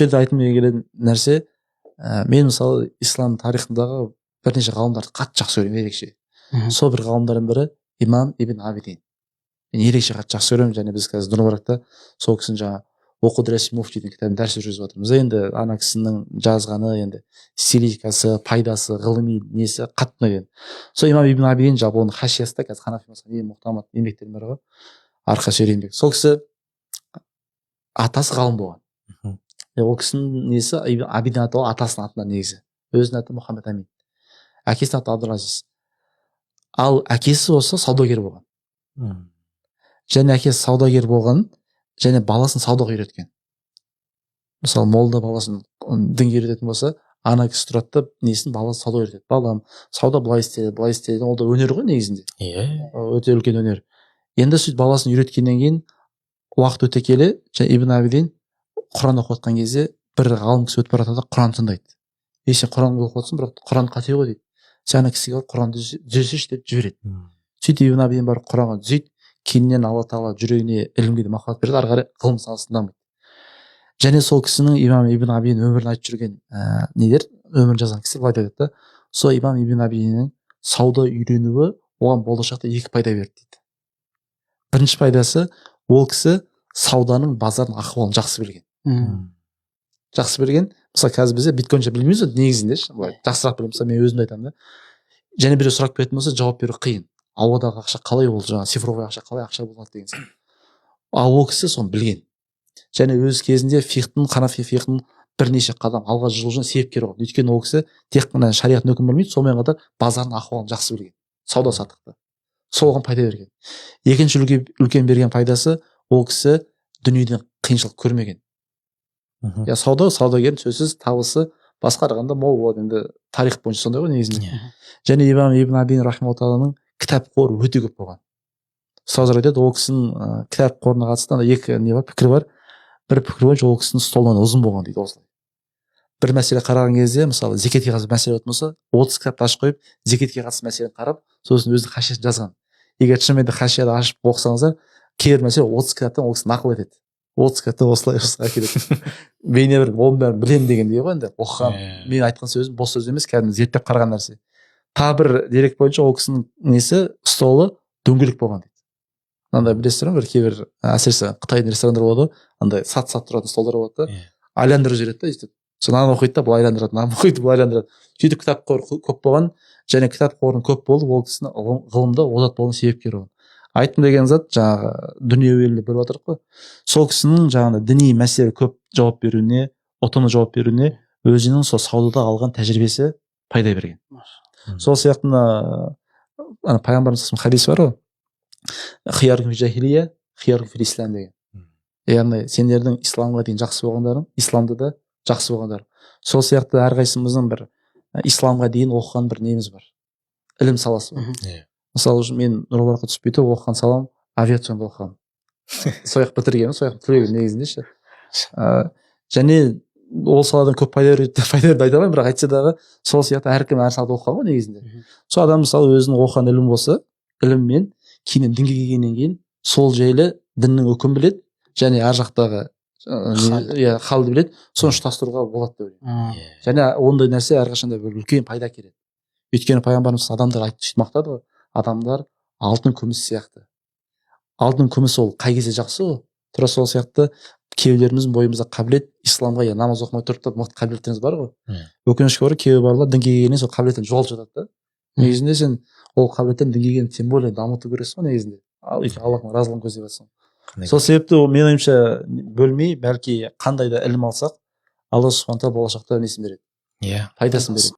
Осы жерде айтқым келген нәрсе, мен мысалы ислам тарихындағы бірнеше ғалымдарды қатты жақсы көремін ерекше. Сол бір ғалымдардың бірі имам Ибн Абидин. Мен ерекше қатты жақсы көремін. Және біз қазір Нұр сол кісінің жаңағы «Оқуд муфти» деген кітабын дәріс жүргізіп жатырмыз. Енді ана кісінің жазғаны, енді стилистикасы, пайдасы, ғылыми несі қатты ұнайды. Сол имам Ибн Абидин, жалпы оның хашиясы да қазір ханафи ең мұқтамат еңбектердің бірі ғой, арқа сүйер еңбек. Сол кісі атасы ғалым болған. Ол кісінің несі, Абидин атауы атасының атынан негізі. Өзінің аты Мұхаммед Амин, әкесінің аты Абдулазиз. Ал әкесі болса саудагер болған. Және әкесі саудагер болған және баласын саудаға үйреткен. Мысалы, молда баласын дінге үйрететін болса, ана кісі тұрады да, несін, баласын сауда үйретеді. Балам, сауда былай істеледі, былай істеледі. Ол да өнер ғой негізінде. Иә. Өте үлкен өнер. Енді сөйтіп баласын үйреткеннен кейін, уақыт өте келе, жаңа Ибн Абидин Құран оқып жатқан кезде бір ғалым кісі өтіп бара жатады да, Құран тыңдайды. «Ей, сен Құран оқып жатырсың, бірақ Құран қате ғой», – дейді. «Сен ана кісіге барып Құранды түзесейші», – деп жібереді. Сөйтіп Ибн Абидин барып Құранға түзейді. Кейіннен Алла Тағала жүрегіне ілімге де махаббат береді, ары қарай ғылым саласында дамиды. Және сол кісінің, имам Ибн Абидин өмірін айтып жүрген нелер, өмірін жазған кісі былай айтады да: сол имам Ибн Абидиннің сауда үйренуі оған болашақта екі пайда берді дейді. Бірінші пайдасы: ол кісі сауданың, базардың ахуалын жақсы білген. Жақсы білген. Мысалы, қазір бізде биткоин білмейміз ғой негізінде ше, былай жақсырақ білеміз. Мысалы, мен өзімді айтамын да. Және біреу сұрап келетін болса, жауап беру қиын: ауадағы ақша қалай, ол жаңағы цифровой ақша қалай ақша болады деген сияқты. Ал ол кісі соны білген және өз кезінде фихтың, ханафи фихтың бірнеше қадам алға жылжуына себепкер болған. Өйткені ол кісі тек қана шариғат үкімін білмейді, сонымен қатар базардың ахуалын жақсы білген, сауда саттықты. Сол оған пайда берген. Екінші үлкен берген пайдасы: ол кісі дүниеден қиыншылық көрмеген. Иә, сауда, саудагердің сөзсіз табысы басқа қарағанда мол болады, енді тарих бойынша сондай ғой негізінде. Және имам Ибн Абидин рахималлаху кітап қоры өте көп болған. Ұстаздар айтады, ол кісінің кітап қорына қатысты ана екі не бар, пікір бар. Бір пікір бойынша, ол кісінің столынан ұзын болған дейді. Осылай бір мәселе қараған кезде, мысалы, зекетке қатысты мәселе болатын болса, 30 кітапты ашып қойып, зекетке қатысты мәселені қарап, сосын өзінің хашиясын жазған. Егер шынымен де хашияды ашып оқысаңыздар, кейбір мәселе 30 кітаптан ол кісі нақыл етеді, 30 кітаптан осылай осылай әкеледі, бейне бір оның бәрін білемін дегендей ғой. Енді оқыған, мен айтқан сөзім бос сөз емес, кәдімгі зерттеп қараған нәрсе. Тағы бір дерек бойынша, ол кісінің несі, столы дөңгелек болған дейді. Мынандай білесіздер ме, бір кейбір, әсіресе қытайдың ресторандары болады ғой, андай сат сат тұратын столдар болады да, айландырып жібереді да өйстіп. Сол мынаны оқиды да, былай айландырады, мынаны оқиды, былай айландырады. Сөйтіп кітап қоры көп болған. Және кітап қорының көп болып, ол кісінің ғылымда озат болуына себепкер болған. Айтқым деген зат, жаңағы дүниеуилі бөліп жатырмық қой, сол кісінің жаңағы діни мәселеге көп жауап беруіне, ұтымды жауап беруіне өзінің сол саудада алған тәжірибесі пайда берген. Сол сияқты мына ана пайғамбарымыз хадис бар ғой: «Хияркум жахилия, хияркум фил ислам» деген. Яғни сендердің исламға дейін жақсы болғандарың, исламда да жақсы болғандар. Сол сияқты әрқайсымыздың бір исламға дейін оқыған бір неміз бар, ілім саласы бар. Мысалы үшін, мен Нұр түспей тұрып оқыған салам авиационда оқығанмын. Сол жақ бітіргенмін, сол жақтың түлегімін негізінде ше. Және ол саладан көп пайда береді, пайда берді айта алмаймын, бірақ әйтсе дағы сол сияқты әркім әр салада оқыған ғой негізінде. Сол адам, мысалы, өзінің оқыған ілім болса, іліммен кейіннен дінге келгеннен кейін сол жайлы діннің үкімін біледі және ар жақтағы иә, халді біледі, соны ұштастыруға болады деп ойлаймын. Және ондай нәрсе әрқашанда бір үлкен пайда әкеледі. Өйткені пайғамбарымыз адамдар айтты, сөйтіп мақтады ғой: адамдар алтын, күміс сияқты. Алтын, күміс ол қай кезде жақсы ғой? Тура сол сияқты кейбіреулеріміздің бойымызда қабілет исламға, иә, намаз оқымай тұрып та мықты қабілеттеріміз бар ғой. Өкінішке орай, кейбір балалар дінге келгеннен сол қабілетін жоғалтып жатады да. Негізінде сен ол қабілеттен дінге келгенде тем более дамыту керексің ғой негізінде, ал өйткені Аллахтың разылығын көздеп жатсың. Сол себепті ол менің ойымша бөлмей, бәлки қандай да ілім алсақ, Алла субхана тағала болашақта несін береді, пайдасын береді.